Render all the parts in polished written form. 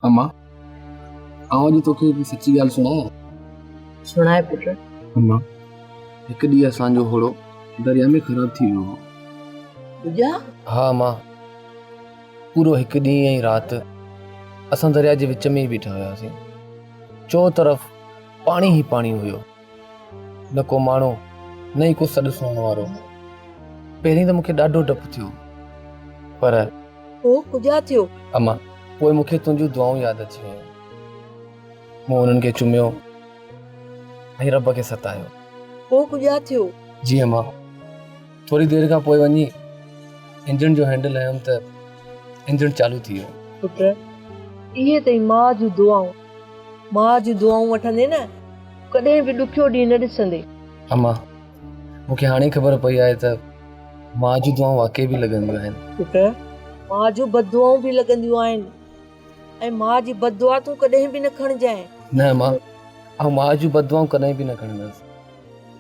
اما، آئون اڄ توکي هڪ سچي ڳالهه سڻايان؟ سڻاء پٽ. اما، هڪ ڏينهن اسان جو هوڙو درياء ۾ خراب ٿي ويو هو. ٻجها؟ ها اما، پورو هڪ ڏينهن ۽ رات اسان درياء جي وچ ۾ ئي بيٺا هياسين. چؤطرف پاڻي ئي پاڻي هيو. نه ڪو ماڻهو نه ئي ڪو سڏ سڻڻ وارو. پهرين ته مون کي ڏاڍو ڊپ ٿيو پر. پوء ڪجا ٿيو؟ اما، پوء مون کي تنهنجون دعائون ياد اچي ويون. مون انهن کي چميو ۽ رب کي ستايو. پوء ڪجا ٿيو؟ جي اما، ٿوري دير کان پوء وڃي انجڻ جو هينڊل هنيم ته انجڻ چالو ٿي ويو. پٽ، اهي اٿئي ماء جون دعائون. ماء جون دعائون وٺندين نه، ڪڏهن به ڏکيو ڏينهن نه ڏسندين. اما، مون کي هاڻي خبر پئي آهي ته ماء جون دعائون واقعي به لڳنديون آهن. پٽ، ماء جون بددعائون به لڳنديون آهن ۽ ماء جي بددعا تون ڪڏهن به نه کڻجانء. نه اما، آئون ماء جون بددعائون ڪڏهن به نه کڻندس.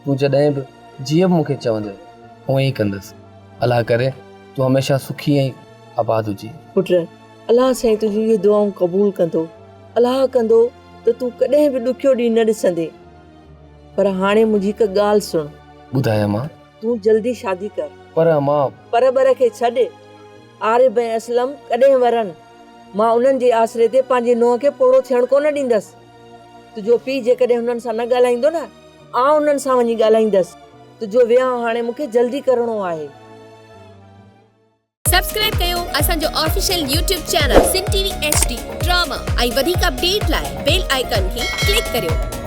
تون جڏهن به جيئن به مون کي چوندين، اونئن ئي ڪندس. الله ڪري تون هميشه سکي ۽ آباد هجين. پٽ، الله سائين تنهنجون اهي دعائون قبول ڪندو. الله ڪندو ته تون ڪڏهن به ڏکيو ڏينهن نه ڏسندين. پر هاڻي منهنجي هڪ ڳالهه سڻ. ٻڌاء اما. تون جلدي شادي ڪر. پر اما. پر ٻر کي ڇڏ. عارب ۽ اسلم ڪڏهن ورن. مان انهن جي آسري تي پنهنجي نونهن کي پوڙهو ٿيڻ ڪونه ڏيندس. تنهنجو پيء جيڪڏهن هنن سان نه ڳالهائيندو نه، آئون انهن سان وڃي ڳالهائيندس. تنهنجو ويهانء هاڻي مون کي جلدي ڪرڻو آهي. سبسڪرائب ڪيو اسان جو official YouTube channel Sindh T V H D drama ۽ وڌيڪ اپڊيٽ لاء بيل آئيڪان کي ڪلڪ ڪريو.